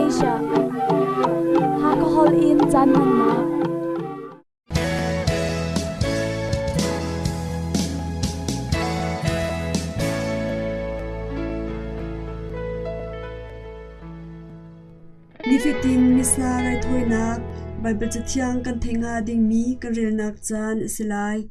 Malaysia Hakha in caan hmannak. Nifatin Missa raithawinak Baibal Cathiang kan theih hnga dingmi kan relnak caan a si lai.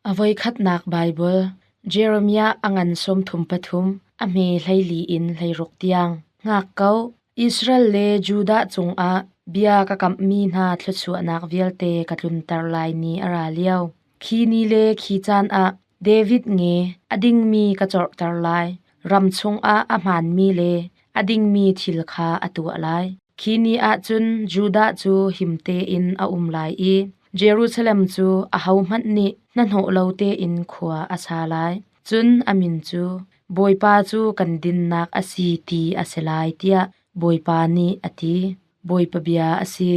A voikhatnak Baibal Jeremiah a ngan 33, a hme 14 in 16 tiang. Hngak ko, Israel le Judah cungah bia ka kamhmi hna thluachuahnak vialte ka tlunter lai ni a ra lio. Khi ni le khi caan ah David nge a dingmi ka corhter lai. Ram chungah a hmaanmi le a dingmi thil kha a tuah lai. Khi ni ah cun Judah cu him tein a um lai i Jerusalem cu ahohmanh nih hnahnawh lo tein khua a sa lai. Cun a min cu Bawipa cu kan dinnak a si ti a si lai tiah Bawipa nih a ti. Bawipa bia a si.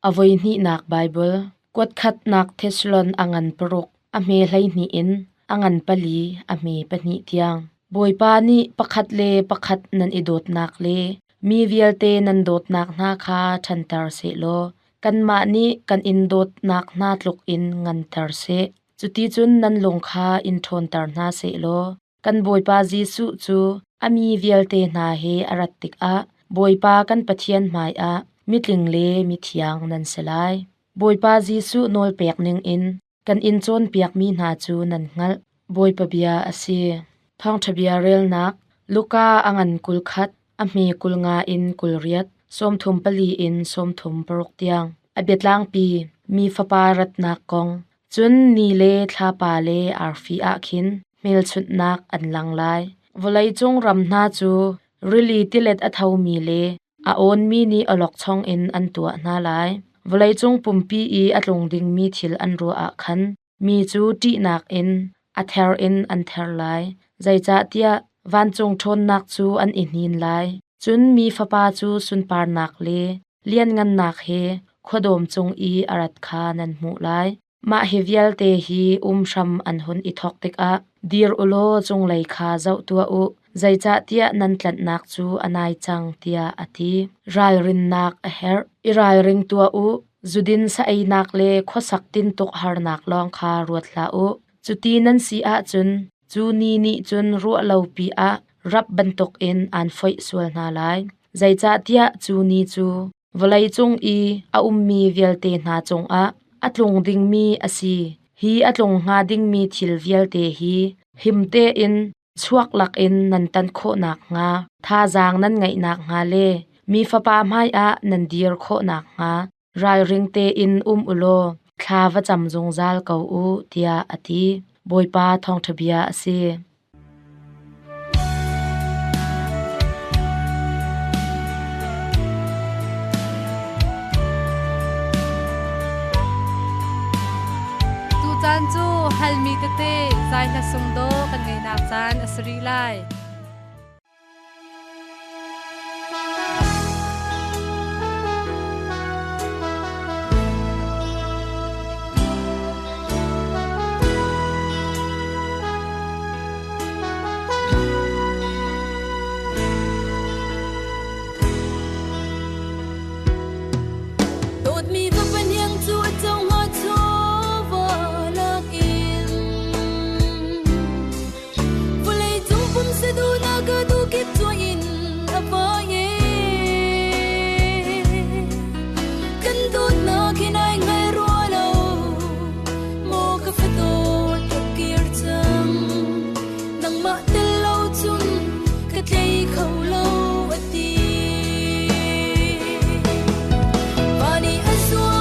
A voihnihnak Baibal kuatkhatnak Thessalon a ngan paruk, a hme 12 in a ngan pali, a hme pahnih tiang. Bawipa nih pakhat le pakhat nan i dawtnak le mi vialte nan dawtnak hna kha ṭhanter sehlaw kanmah nih kan in dawtnak hna tluk in nganter seh. Cuticun nan lung kha in ṭhawnter hna sehlaw kan Bawipa Jesuh cu a mi vialte hna he a rat tikah Bawipa kan Pathian hmaiah mitling le mithiang nan si lai. Bawipa Jesuh nawlpek ningin kan in cawnpiakmi hna cu nan hngalh. Bawipa bia a si. Thawngṭha bia relnak Luka a ngan 21, a hme 50 in 28, 34 in 36 tiang. A biatlangpi mi fapa ratnak kong Cun ni le thlapa le arfi ah khin hmelchunhnak an lang lai. Vawleicung ram hna cu rili tilet a thomi le a awnmi nih awlokchong in an tuah hna lai. Vawleicung pumpi i a tlung dingmi thil an ruah ah khan mi cu ṭihnak in a ther in an ther lai. Zeicahtiah vancung ṭhawnnak cu an i hnin lai. Cun mi Fapa cu sunparnak le lianngannak he khuadawm cung i a rat kha nan hmuh lai. Mah hi vialte hi um hram an hun i thawk tikah dir u law cunglei kha zoh tuah u, zeicahtiah nan tlanhnak cu a nai cang, tiah a ti. Ralrinnak a herh. I ralring tuah u, zudin sa-einak le khuasak tintuk harnak lawng kha ruat hlah u. Cuti nan si ahcun cu ni nih cun ruah lopi ah rap bantukin aan foih sual hna lai. Zeicahtiah cu ni cu vawleicung i a ummi vialte hna cungah a tlung dingmi a si. Hi a tlung hnga dingmi thil vialte hi him tein chuak lakin nan tan khawh nakhnga, thazaang nan ngeih nakhnga le mi Fapa hmaiah nan dir khawh nakhnga ralring tein um u law thla va cam zungzal ko u, tiah a ti. Bawipa thawngṭha bia a si. Tucaan cu halmi tete zai hla sung daw kan ngeinak caan a si rih lai. Dawtmi va paniang cu a co hnga chawva nakin Vawlei cung pumsa duhnak ka duh kip cuai in a vai e. Kan dawtnak hi nai ngai rua lo, maw ka fadawt ka kir cang. Nangmah tel lo cun ka tlei kho lo a ti. Van i a zuang.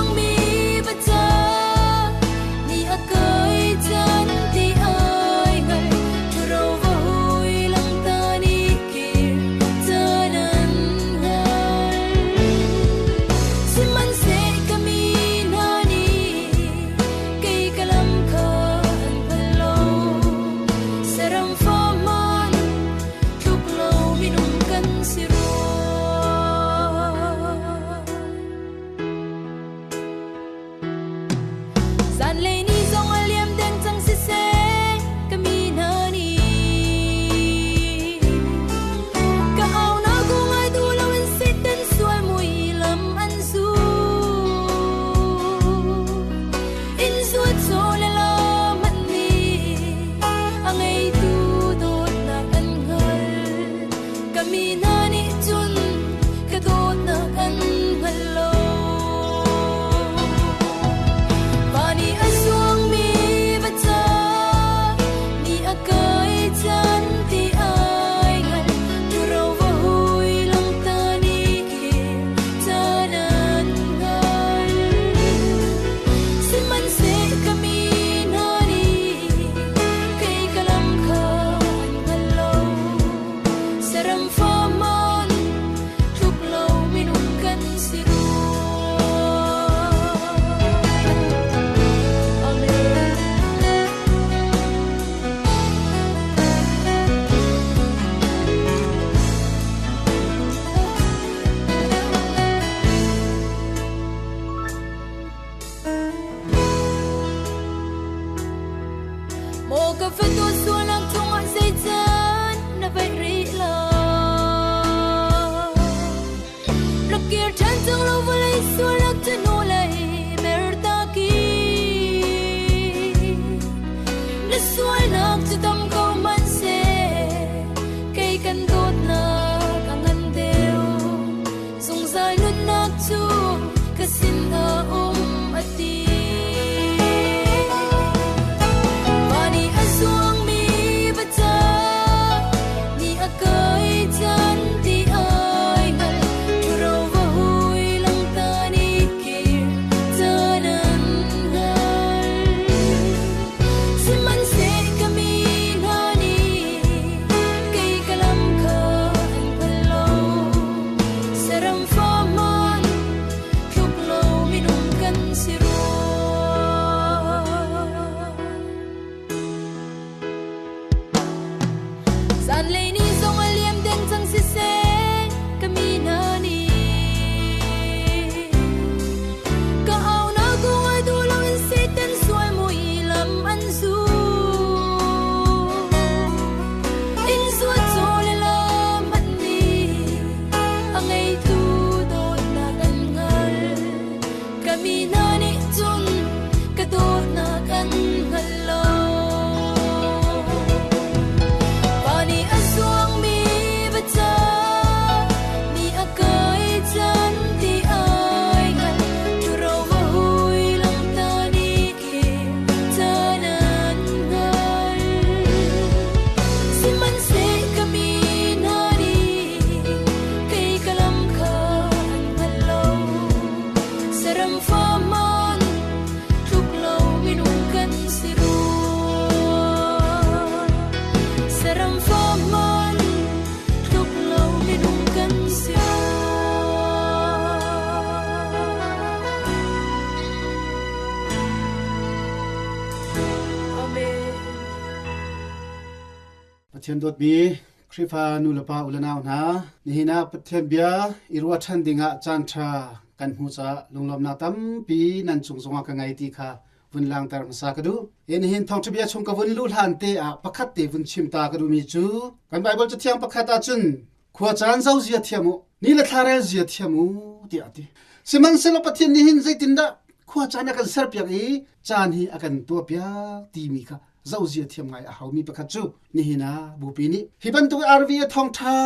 Kir ṭhan cang lo vawlei sualnak cu hnulei mertaki. Na sualnak cu tam ko hmanhseh, kei kan dawtnak a ngan deuh. Zungzal nunnak cu ka sin ah um a ti. Van i a zuangmi va ca, ni a kai caan ti ai hngal. Ṭhuro va hui langta ni kir caan an hngal. Sihmanhseh ka mi hna nih kei ka lam kha an hngal lo. Saram fa hmanh tluk lo minung kan si rua. Zanlei ni zong a liam deng cang siseh, ka mi hna nih ka au na ko ngai duh loin Satan sual mui lam an zul. Inn zuat caw le lam hmanh nih a ngeitu dawtnak an hngal. Ka mi hna nih cun ka dawtnak an hngal lo. Pa nih a zuangmi va ca, ni a kai chan ti ai hngal. Ṭhuro va hui langta ni khi caan an hngal. Sihmanhseh ka mi hna nih kei ka lam kha an hngal lo. Saram fa hmanh tluk lo minung kan si rua. Saram fa hmanh tluk lo minung kan si rua. Amen. Pathian dawtmi Khrihfa nu le pa u le nau hna, nihin ah Pathian bia i ruah ṭhan dingah caan ṭha kan hmu caah lunglawmhnak tampi nan cung zongah ka ngei ti kha vun langter hmasa ka duh. E nihin thawngṭha bia chung ka vun luh hlan te ah pakhat te vun chim ta ka duhmi cu kan Baibal cathiang pakhat ahcun khua caan zo zia thiam u, ni le thla rel zia thiam u tiah a ti. Sihmanhsehlaw Pathian nih hin zeitindah khua caan a kan serpiak i caan hi a kan tuahpiak timi kha zohzia thiam ngai a haumi pakhat cu nihin ah bupi nih hi bantuk RV a thawngṭha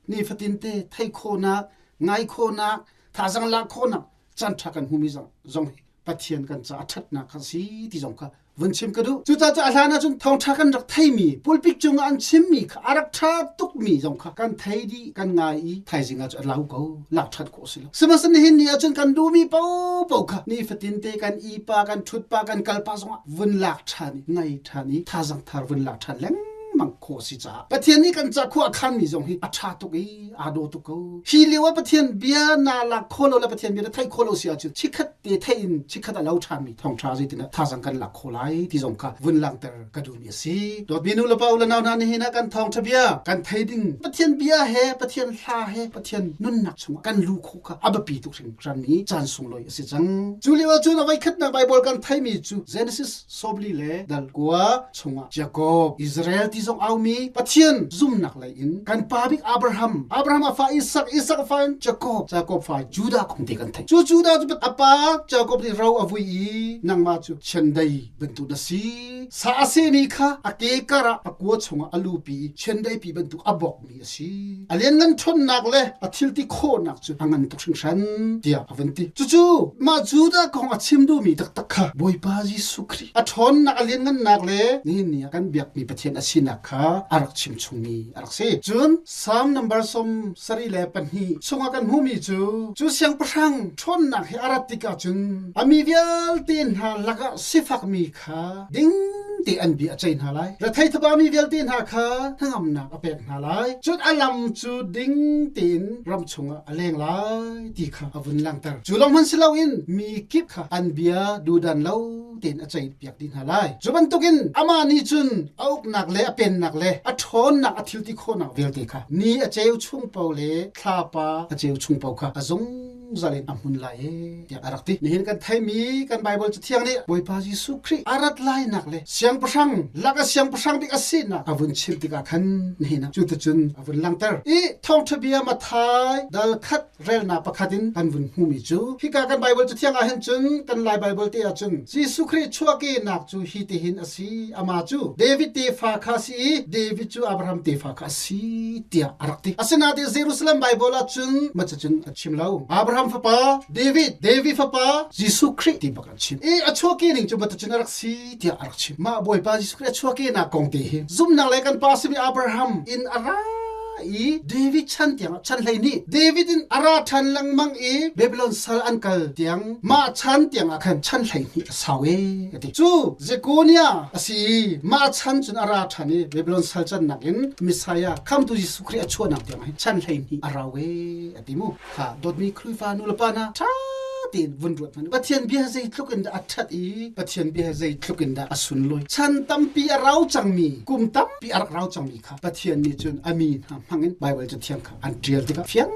nifatin te thei khawhnak ngai khawhnak thazang lak khawhnak caan ṭha kan hmumi zong hi Pathian kan ca a ṭhatnak kha si ti zong kha vun chim ka duh. Cucaah cu a hlan ahcun thawngṭha kan rak theimi pulpit cungah an chimmi kha a rak ṭha tukmi zong kha kan thei dih kan ngai i thaizing ah cun a lau ko lak ṭhan khawh si lo. Sihmanhsehlaw nihin ni ahcun kan duhmi paohpaoh kha nifatin te kan i pa kan ṭhut pa kan kal pa zongah vun lak ṭhan i ngai ṭhan i thazang thar vun lak ṭhan lengmang khawh si caah Pathian nih kan ca khua a khanmi zong hi a ṭha tuk i aa daw tuk ko. Hi lio ah Pathian bia naa lak khawh lo le Pathian bia na theih khawh lo si ahcun chikkhat te theih in chikkhat a lo ṭhanmi thawngṭha zeitin ah thazang kan lak khawh lai ti zong kha vun langhter ka duhmi a si. Dawtmi nu le pa u le nau hna nihin ah kan thawngṭha bia kan thei ding Pathian bia he Pathian hla he Pathian nunnak chungah kan lu khawh kha a biapi tuk hringhranmi caan sunglawi a si cang. Cu lio ah cun a voikhatnak Baibal kan theimi cu Genesis sawmli le dal kua chungah Jakob, Israel ti zong aumi Pathian zumnak lei in kan pa bik Abraham, Abraham a fa Isak, Isak a fa in Jakob, Jakob fa Judah kong te kan theih. Cu Judah cu a pa Jakob nih ro a vui i nangmah cu chiandeih bantuk na si. Sa a sehmi kha a ke kar ah a kua chungah a lupi i chiandeih pi bantuk a bawkmi a si. A lianngan ṭhawnnak le a thilti khawhnak cu a ngan tuk hringhran tiah a vun ti. Cucu mah Judah kong a chim duhmi taktak kha Bawipa Jesuh Khrih a ṭhawnnak a lianngannak le nihin ni ah kan biakmi Pathian a sinak kha a rak chim chungmi a rak si. Cun Psalm number 72 chungah kan hmuhmi cu cu siangpahrang ṭhawnnak he a rat tikah cun a mi vialte hna lakah sifakmi kha ding te an bia a ceih hna lai. Rethei thabami vialte hna kha hnangamnak a pek hna lai. Cun a lam cu ding tein ram chungah a leng lai ti kha a vun langhter. Cu lawng hmanh si loin mi kip kha an bia duhdan lo tein a ceihpiak dih hna lai. Cu bantukin amah nih cun a uknak le a pennak le a ṭhawnnak a thilti khawhnak vialte kha ni a ceu chung paoh le thlapa a ceu chung paoh kha a zung. zungzal in a hmun lai e tiah a rak ti. Nihin kan theimi kan Baibal Cathiang nih Bawipa Jesuh Khrih a rat lainak le siangpahrang lak a siangpahrang bik a sinak a vun chim tikah khan nihin ah cuticun a vun langhter. I thawngṭha bia Matthai dal khat relnak pakhat in kan vun hmuhmi cu hika kan Baibal Cathiang ah hin cun kan Lai Baibal te ah cun Jesuh Khrih chuahkehnak cu hi tihin a si. Amah cu David tefa kha a si i David cu Abraham tefa kha a si tiah a rak ti. Asinain Jerusalem Baibal ah cun cun a chim lo. Abraham fapa David, David fapa Jesuh Khrih ti bak an chim. I a chuahkeh ning cu cun a rak si tiah a rak chim. Mah Bawipa Jesuh Khrih a chuahkehnak kong te hi zumhnak le kan pa simi Abraham in a ra i David chan tiang chan 12 David in a ra ṭhan lengmang i Babylon sal an kal tiang mah chan tiang ah khan chan 12 a sau e a ti. Cu Jekonia a si i mah chan cun a ra ṭhan i Babylon sal cannak in Messiah khamtu Jesuh Khrih a chuahnak tiang hi chan 12 a rau e a ti mu. Kha dawtmi Khrihfa nu le pa hna ṭha tein vun ruat hmanh. Pathian bia zeitluk in dah a ṭhat i Pathian bia zeitluk in dah a sunlawi. Chan tampi a rau cangmi, kum tampi a rak rau cangmi kha Pathian nih cun a mi hna hmangin Baibal Cathiang kha an ṭial tikah fiang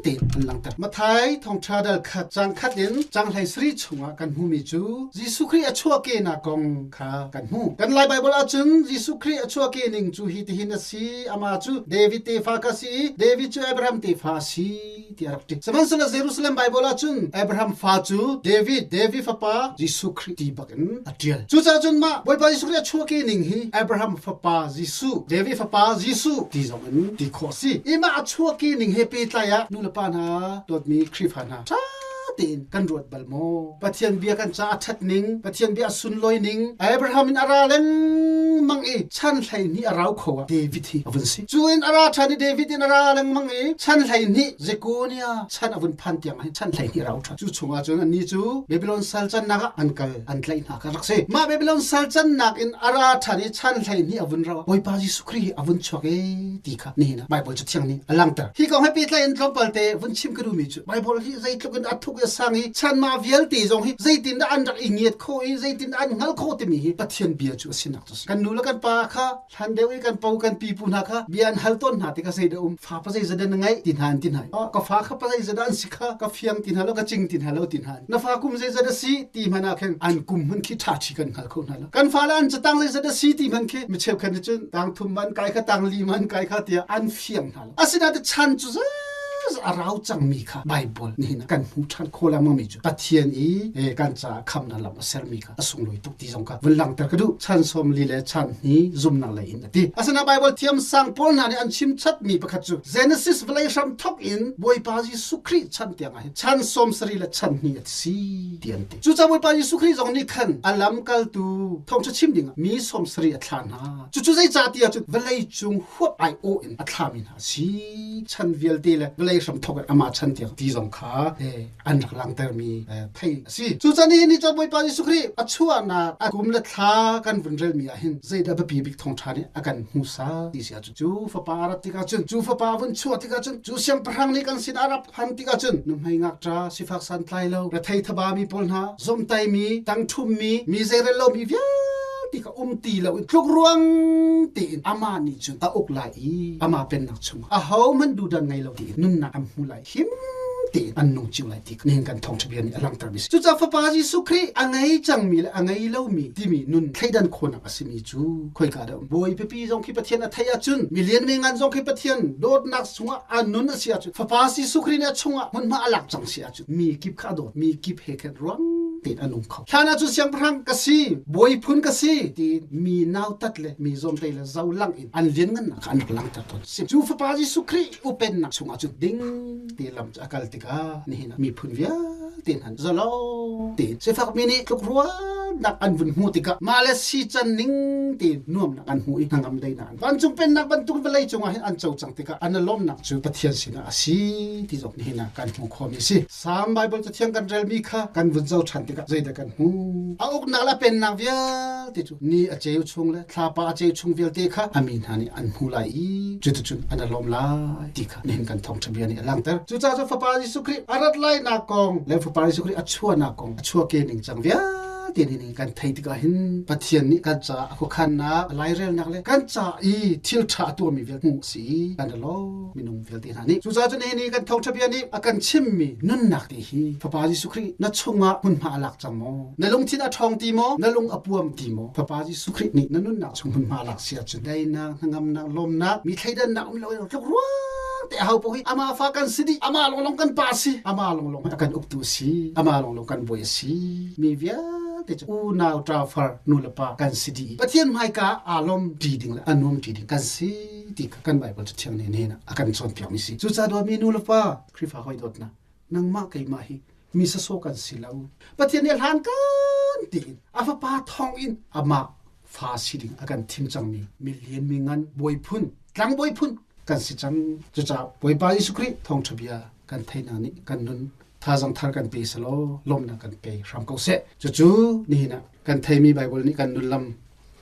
tein an langhter. Matthai thawngṭha dal khat cang khat in cang 17 chungah kan hmuhmi cu Jesuh Khrih a chuahkehnak kong kha kan hmuh. Kan Lai Baibal ahcun Jesuh Khrih a chuahkeh ning cu hi tihin a si. Amah cu David tefa kha si i David cu Abraham tefa a si tiah a rak ṭi. Sihmanhsehlaw Jerusalem Baibal ahcun Abraham fa cu David, David fapa Jesuh Khrih ti bak in a ṭial. Cucaah cun mah Bawipa Jesuh Khrih a chuahkeh ning hi Abraham fapa Jesuh, David fapa Jesuh ti zong in ti khawh a si. I mah a chuahkeh ning he pehtlai ah nulepa hna, dawtmi Khrihfa hna, ṭha tein kan ruat bal maw? Pathian bia kan caah a ṭhat ning, Pathian bia a sunlawi ning, Abraham in a ra lengmang i chan 12 a rau kho ah David hi a vun si. Cu in a ra ṭhan i David in a ra lengmang i chan 12 Jekonia chan a vun phan tiang ah chan 12 a rau ṭhan. Cu chungah cun annih cu Babylon sal cannak ah an kal, an tlaih hna kha rak si. Mah Babylon sal cannak in a ra ṭhan i chan 12 a vun rau. Bawipa Jesuh Khrih hi a vun chuak e ti kha nihin ah Baibal Cathiang nih a langhter. Hi kong he pehtlai in tlawmpal te vun chim ka duhmi cu Baibal hi zeitluk in a thuk i a sang i chanmah vialte zong hi zeitindah an rak i ngiat khawh i zeitindah an hngalh khawh timi hi Pathian bia cu a sinak cu a si. Kan nu le kan pa kha hlan deuh i kan po kan pipu hna kha bia an hal tawn hna tikah zeidah um fa pa zeizadah na ngeih ti hna an ti hna. Oh, ka fa kha pa zeizadah an si kha ka fiang ti hna lo ka cing ti hna lo ti hna. Na fa kum zeizat a si ti hmanh ah khin an kum hmanh khi ṭha ṭhi kan hngal kho hna lo. Kan fale an catang zeizat a si ti hmanh khi mi cheukhat nih cun tang thum man kai kha tang li man kai kha tiah an fiang hna lo. Asinain chan cu a rau cangmi kha Baibal nihin ah kan hmu ṭhan kho lengmangmi cu Pathian i kan caah khamnak lam a sermi kha a sunglawi tuk ti zong kha vun langhter ka duh. Chan 40 le chan hnih zumnak lei in a ti. Asinain Baibal thiamsang pawl hna nih an chim chatmi pakhat cu Genesis vawlei hram thok in Bawipa Jesuh Khrih chan tiang ah hin chan 70 le chan hnih a si ti an ti. Cucaah Bawipa Jesuh Khrih zong nih khan a lamkaltu thawngṭha chim dingah mi 70 a thlah hna. Cucu zeicah ti ahcun vawlei cung huap aiawh in a thlami hna si chan vialte le vawlei hram thok in amah chan tiang ti zong kha an rak langhtermi thei a si. Cucaah nihin ni caan Bawipa Jesuh Khrih a chuahnak a kum le thla kan vun relmi ah hin zeidah biapi bik thawngṭha nih a kan hmuhsak ti si ahcun cu fapa a rat tikah cun cu fapa vun chuah tikah cun cu siangpahrang nih kan sin a rak phan tikah cun nuhmei ngakṭa sifak santlai lo rethei thabami pawl hna zomtaimi tangṭhummi mi zeirel lomi vialte kha um ti lo in tluk ruang tein amah nih cun a uk lai i amah pennak chungah ahohmanh duhdan ngei lo tiin nunnak an hmu lai him tein an nung cio lai ti nihin kan thawngṭha bia nih a langhter mi si. Cucaah Fapa Jesuh Khrih a ngei cangmi le a ngei lomi timi nun thleidan khawhnak a simi cu khoika dah um. Bawi pipi zong khi Pathian a theih ahcun milian mengan zong khi Pathian dawtnak chungah a nun a si ahcun Fapa Jesuh Khrih nih a chungah hmunhma a lak cang si ahcun mi kip kha a dawt mi kip he khan ruang tein a nung kho. Hlan ahcun siangpahrang ka si, bawi phun ka si tiin mi nautat le mi zawmtai le zolang in an lianngannak kha an rak langhter tawn. Cu Fapa Jesuh Khrih upennak chungah cun ding te lam cu a kal tikah nihin ah miphun vialte hna zalo tein sifakmi nih tlukruannak an vun hmuh tikah mah le si can ning tein nuamnak an hmu i hnangam daihnak an vancung pennak bantuk vawlei cungah hin an co cang tikah an lawmnak cu Pathian sinah a si ti zong nihin ah kan hmuh khawhmi a si. Salm Baibal Cathiang kan relmi kha kan vun zoh ṭhan tikah zeidah kan hmuh? A uknak le a pennak vialte cu ni a ceu chung le thlapa a ceu chung vialte kha a mi hna nih an hmu lai i cuticun an i lawm lai ti kha nihin kan thawngṭha bia nih a langhter. Cucaah cu Fapa Jesuh Khrih a rat lainak kong le Fapa Jesuh Khrih a chuahnak kong a chuahke ning cang vialte. Te ni kan thei tikah hin Pathian nih kan ca a khuakhannak, a lairelnak le kan ca i thil ṭha a tuahmi vialte hmuh si kan lo minung vialte hna nih. Cucaah cun nihin i kan thawngṭha bia nih a kan chimmi nunnak te hi Fapa Jesuh Khrih na chungah hmunhma a lak cang maw? Na lungthin a ṭhawng ti maw? Na lung a puam ti maw? Fapa Jesuh Khrih nih na nunnak chung hmunhma a lak si ahcun daihnak, hnangamnak, lawmnak, mi thleidannak um loin tluk ruang te aho paoh hi amah fa kan si dih, amah lawnglawng kan pa si, amah lawnglawng a kan uktu si, amah lawnglawng kan bawi a si. Mi vialte cu unau ṭafar nu le pa kan si dih. Pathian hmaika aa lawm ṭi ding le a nuam ṭi ding kan si ti kha kan Baibal Cathiang nih nihin a kan cawnpiak mi si. Cucaah dawtmi nu le pa, Khrihfa hawi dawtnak, nangmah keimah hi mi sasawh kan si lo. Pathian nih a hlan kan tiin a fapa thawng in amah fa si ding a kan thim cangmi milian mi ngan bawi phun, tlangbawi phun kan si cang. Cucaah Bawipa Jesuh Khrih thawngṭha bia kan theihnak nih kan nun thazang thar kan pe selaw lawmnak kan pe hram ko seh. Cucu nihin ah kan theimi Baibal nih kan nunlam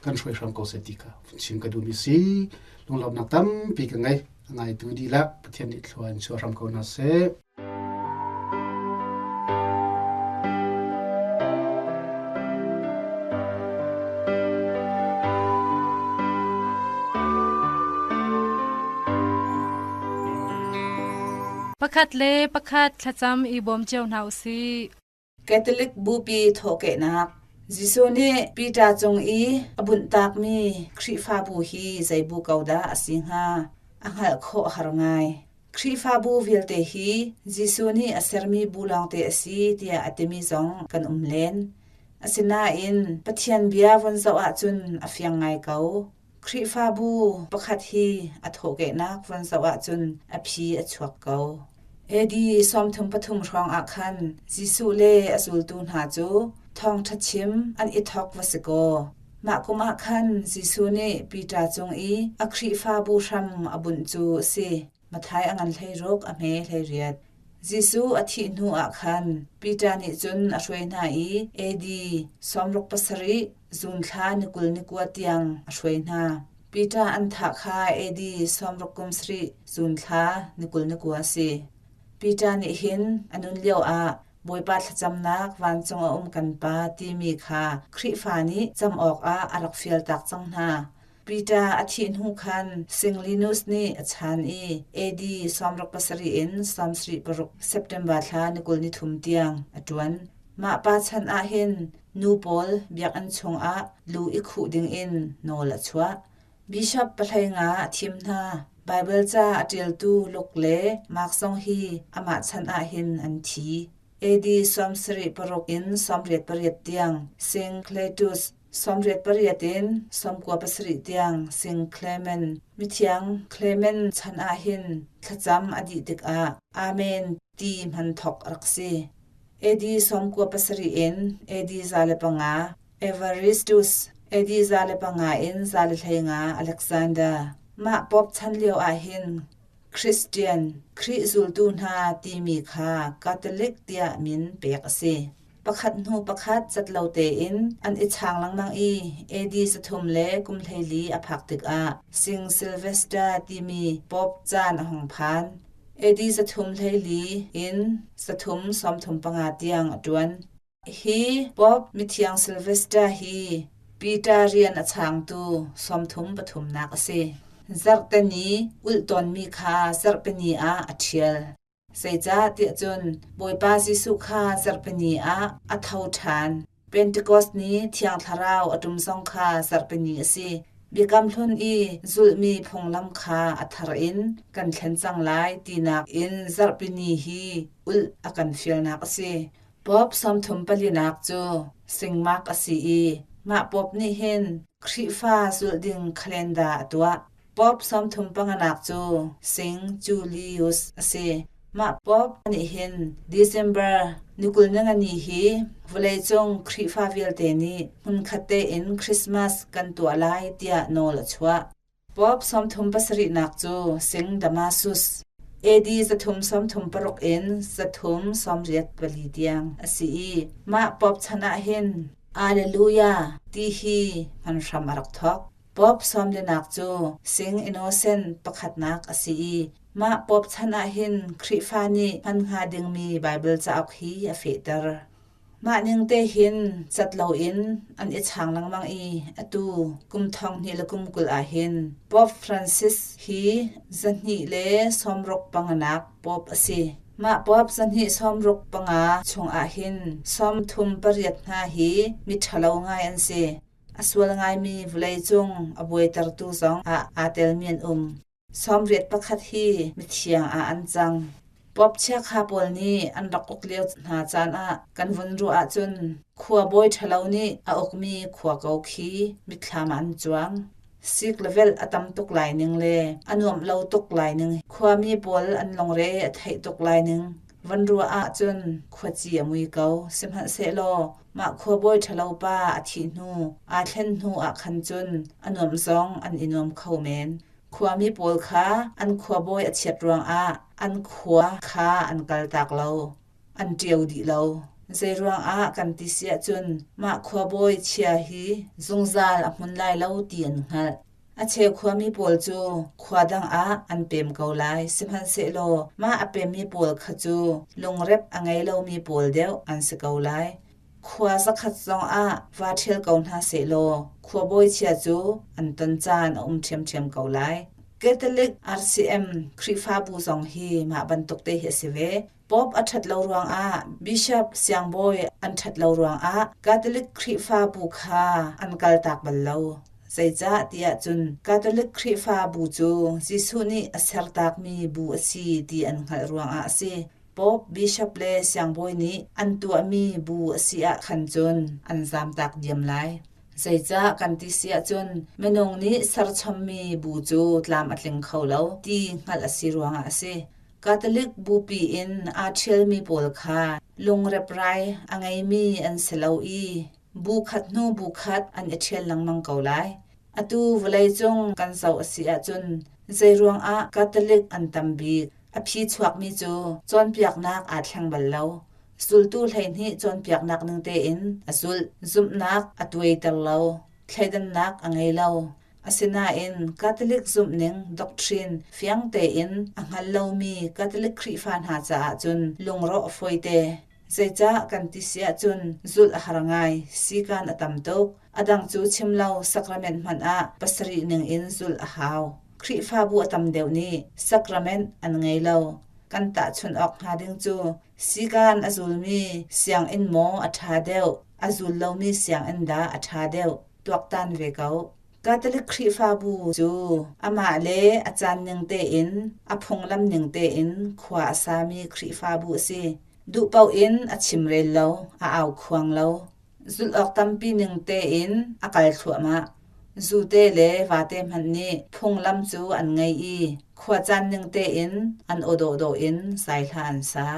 kan hruai hram ko seh ti kha chim ka duhmi si. Lunglawmhnak tampi ka ngei. A ngaitu dihlak Pathian nih thlua in chuah hram ko hna seh. Pakhat le pakhat thlacam i bawm cio hna u sih. Catholic Bupi thawhkehnak Jesuh nih Peter cung i a bunhtakmi Khrihfabu hi zei bu ko dah a si hnga? A hngalh khawh har ngai. Khrihfabu vialte hi Jesuh nih a sermi bu lawngte a si tiah a timi zong kan um len. Asinain Pathian bia von zoh ahcun a fiang ngai ko. Khrihfabu pakhat hi a thawhkehnak von zoh ahcun a phi a chuak ko. AD 33 hrawng ah khan Jesuh le a zultu hna cu thawngṭha chim an i thawk va si kaw, mah kum ah khan Jesuh nih Peter cung i a Khrihfabu hram a bunh cu a si. Matthai a ngan 16 a hme 18. Jesuh a thih hnu ah khan Peter nih cun a hruai hna i AD 67 Zun thla ni 29 tiang a hruai hna. Peter an thah kha AD 60 kum sarih Zun thla ni 29 a si. Peter nih hin a nun lioah Bawipa thlacamnak vancung a um kan Pa timi kha Khrihfa nih cam awkah a rak fialtak cang hna. Peter a thih hnu khan Singlinus nih a chan i AD 67 in 76 September thla ni 23 tiang a ṭuan. Mah pa chan ah hin nu pawl biakinn chungah lu i khuh dingin nawl a chuah. Bishop pahlei nga a thim hna. Baibal ca a ṭialtu Luke le Mark zong hi amah chan ah hin an thi. AD 76 in 88 tiang Sing Cletus, 88 in 97 tiang Sing Clement, mithiang Clement chan ah hin thlacam a dih tikah Amen ti hman thawk a rak si. AD 97 in AD 105 Evaristus, AD 105 in 115 Alexander. Mah Pope chan lio ah hin Christian, Khrih zultu hna timi kha Catholic tiah min pek a si. Pakhat hnu pakhat cat lo tein an i chaang lengmang i AD 314 a phak tikah Sing Sylvester timi Pope caan a hung phan. AD 324 in 335 tiang a ṭuan. Hi Pope mithiang Sylvester hi Peter rian a chaangtu 33nak a si. Zarhteni ulh tawnmi kha zarhpini ah a ṭhial. Zeicah tiah cun Bawipa Jesuh kha zarhpini ah a tho ṭhan. Pentecost ni Thiang Thlarau a ṭum zong kha zarhpini a si. Biakam Hlun i zulhmi phunglam kha a thar in kan thlen cang lai tinak in zarhpini hi ulh a kan fialnak a si. Pope 34nak cu Singmark a si i mah Pope nih hin Khrihfa zulh ding calendar a tuah. Pope 35nak cu Sing Julius a si. Mah Pope nih hin December ni 20 hi vawleicung Khrihfa vialte nih hmunkhat tein Christmas kan tuah lai tiah nawl a chuah. Pope 37nak cu Sing Damasus AD 336 in 384 tiang a si i mah Pope chan ah hin Alleluia ti hi hman hram a rak thawk. Pope sawmlinak cu Sing Innocent pakhatnak a si i mah Pope chan ah hin Khrihfa nih hman hnga dingmi Baibal cauk hi a fehter. Mah ning te hin cat loin an i chaang lengmang i atu kum thong hnih le kum 20 ah hin Pope Francis hi 265nak Pope a si. Mah Pope 265 chungah hin 38 hna hi miṭhalo ngai an si. A sual ngaimi vawleicung a buaitertu zong ah aa telmi an um. 81 hi mithiang ah an cang. Pope chiakha pawl nih an rak uk lio hna caan ah kan vun ruah ahcun khua bawi ṭhalo nih a ukmi khua ko khi mitthlam ah an cuang. Sik le velh a tam tuk lai ning le a nuamh lo tuk lai ning, khuami pawl an lungre a theih tuk lai ning van ruah ahcun khuaci a mui ko. Sihmanhsehlaw mah khuabawi ṭhalo pa a thih hnu, aa thlen hnu ah khan cun a nuamh zong an i nuam kho men. Khuami pawl kha an khuabawi a chiat ruangah an khua kha an kaltak lo, an ṭio dih lo. Zeiruangah kan ti si ahcun mah khuabawi chia hi zungzal a hmun lai lo ti an hngalh. A cheu khuami pawl cu khua dang ah an pem ko lai, sihmanhsehlaw mah a pemmi pawl kha cu lungrep a ngei lomi pawl deuh an si ko lai. Khua zakhat zongah vaa ṭhial ko hna sehlaw khuabawi chia cu an ton caan a um ṭhiamṭhiam ko lai. Catholic RCM Khrihfabu zong hi mah bantuk te hi a si ve. Pope a ṭhat lo ruangah, Bishop siangbawi an ṭhat lo ruangah Catholic Khrihfabu kha an kaltak bal lo. Zeicah tiah cun Catholic Khrihfabu cu Jesuh nih a sertakmi bu a si ti an hngalh ruangah a si. Pope, Bishop le siangbawi nih an tuahmi bu a si ah khan cun an zamtak diam lai. Zeicah kan ti si ahcun minung nih serchommi bu cu tlam a tling kho lo ti hngalh a si ruangah a si. Catholic bupi in aa ṭhialmi pawl kha lungreprai a ngeimi an si lo i bu khat hnu bu khat an i ṭhial lengmang ko lai. Atu vawleicung kan zoh a si ahcun zeiruangah Catholic an tam bik? A phi chuakmi cu cawnpiaknak aa thleng bal lo. Zultu 12 cawnpiaknak ning tein a zulh. Zumhnak a tuaiter lo. Thleidannak a ngei lo. Asinain Catholic zumhning doctrine fiang tein a hngal lomi Catholic Khrihfa hna caah cun lungrawh a fawite. Zeicah kan ti si ahcun zulh a har ngai, sikan a tam tuk. A dang cu chim lo sacrament hmanh ah pasarih ning in zulh a hau. Khrihfabu a tam deuh nih sacrament an ngei lo. Kan tahchunh awk hnga ding cu sikan a zulmi sianginn maw a ṭha deuh, a zul lomi sianginn dah a ṭha deuh tuaktan ve ko. Catholic Khrihfabu cu amah le a caan ning tein, a phunglam ning tein khua a sami Khrihfabu a si. Duh paoh in a chimrel lo, a aukhuang lo. Zulh awk tampi ning tein a kal thluahmah. Zute le vate hmanh nih phunglam cu an ngei i khuacaan ning tein an aw dawhdawh in zaihla an sa.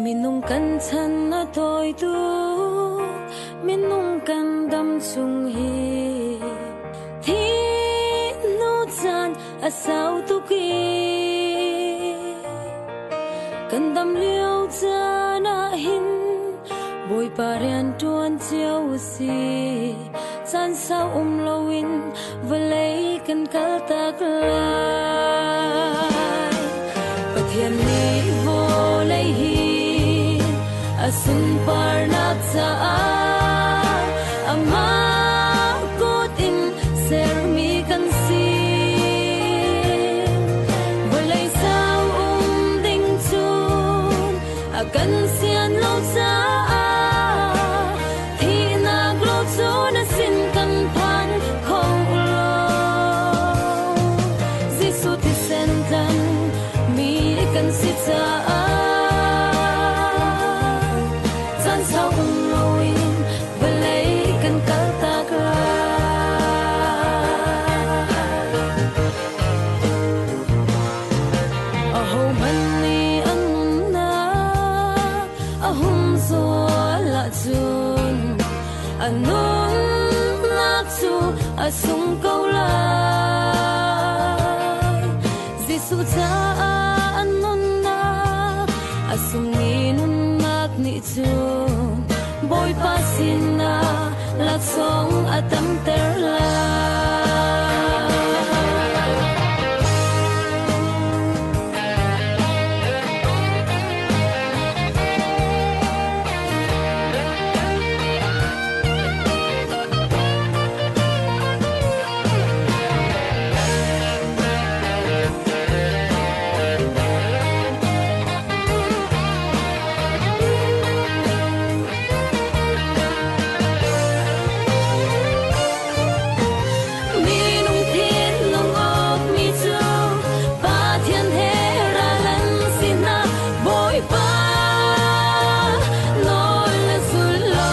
Minung kan chan a tawi tuk, minung kan dam chung hi thi nu caan a sau tuk i kan dam lio caan ah hin Bawipa rian ṭuan cio u si. Caan sau um loin vawlei kan kal tak lai. Pathian nih vawlei hi a sunparnak caah amah kut in sermi kan si. Vawlei sau um ding cun a kan sian lo caah thihnak lo cu na sin kan phan kho lo. Jesuh thisen tlan mi kan si caah caan sau um loin vawlei kan kal tak lai. Ahohmanh nih an nunnak a humzual ahcun a nunnak cu a sung ko lai. Jesuh caah an nunnak a sungmi nunnak nih cun Bawipa sinah la. ter lai. Minung thinlung awkmi cu Pathian he ral an si hna. Bawipa nawl a zul lo.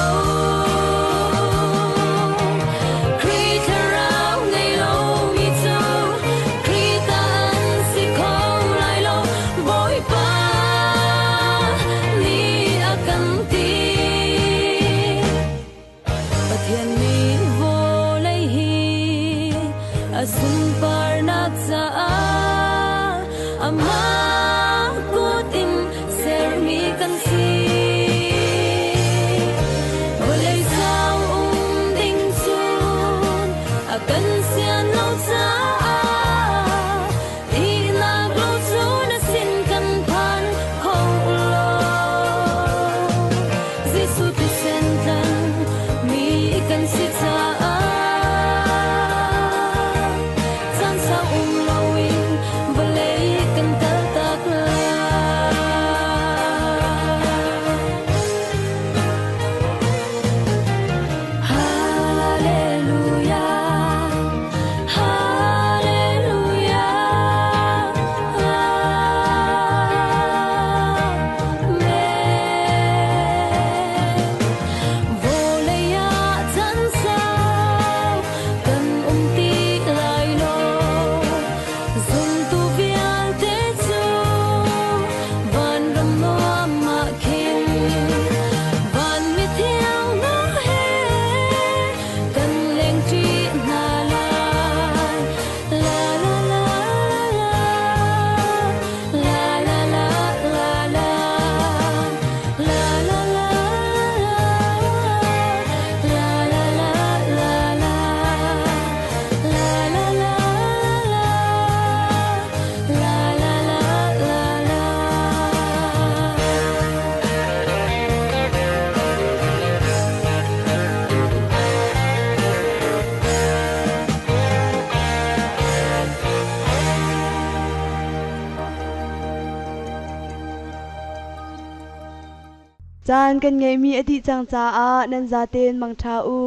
Khrih thlarau ngei lomi cu Khrih ta an si kho lai lo. Bawipa nih a kan ti. Pathian nih vawlei hi a sunparnak caah amah kut in sermi kan si. Vawlei sau um ding cun a kan sian lo caah thihnak lo cun a sin kan phan kho lo. Jesuh thisen tlan mi kan si caah caan sau um loin vawlei kan kaltak lai. Hallelujah, Hallelujah, Amen. Vawlei ah caan sau kan um ti lai lo. Zumtu vialte cu vanram nuam ah khin van mithiang hna he kan lengṭi hna lai. La la la la, la la la la la, la la la la, la la la la la, la la la la, la la la la la. Caan kan ngeihmi a dih cang caah nan zaten mangṭha u.